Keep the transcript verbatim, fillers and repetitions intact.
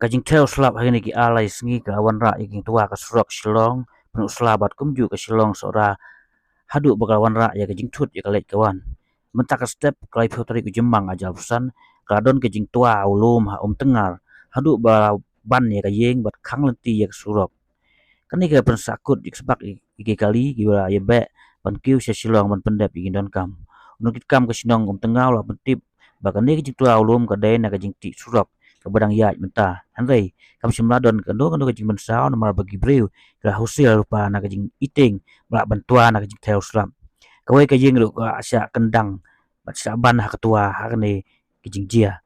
Ka jingthew slap ha kine ki ar lai sngi ka la wanrah ïa ka jingtwa ka surok Shillong Pynursla bad kumjuh ka Shillong Sohra, haduh ba ka la wanrah ïa ka jingthut ïa ka leit ka wan. Mynta ka step, ka laiphew tarik u Jymmang ar hajar arphew san, ka la don ka jingtwa u lum ha Umtyngngar, haduh ba la ban ïa ka ïing bad khang lynti ïa ka surok. Kane ka pynsahkut ïa ka sbak ïa ki kali kiba ïa beh ban kiew sha Shillong ban pyndep ïa ki nongdonkam. U nongkitkam ka shnong Umtyngngar u la pyntip ba kane ka jingtwa u lum ka dei na ka jingtih surok kaba dang ïaid mynta. Hynrei kam shym la don kano kano ka jingpynsaw namar ba ki briew ki la husiar lypa na ka jingitieng ba lah ban twa na ka jingthew slap. Kawei ka ïing ruh ka shah kyndang bad shah ban ha ka twa ha kane ka jingjia.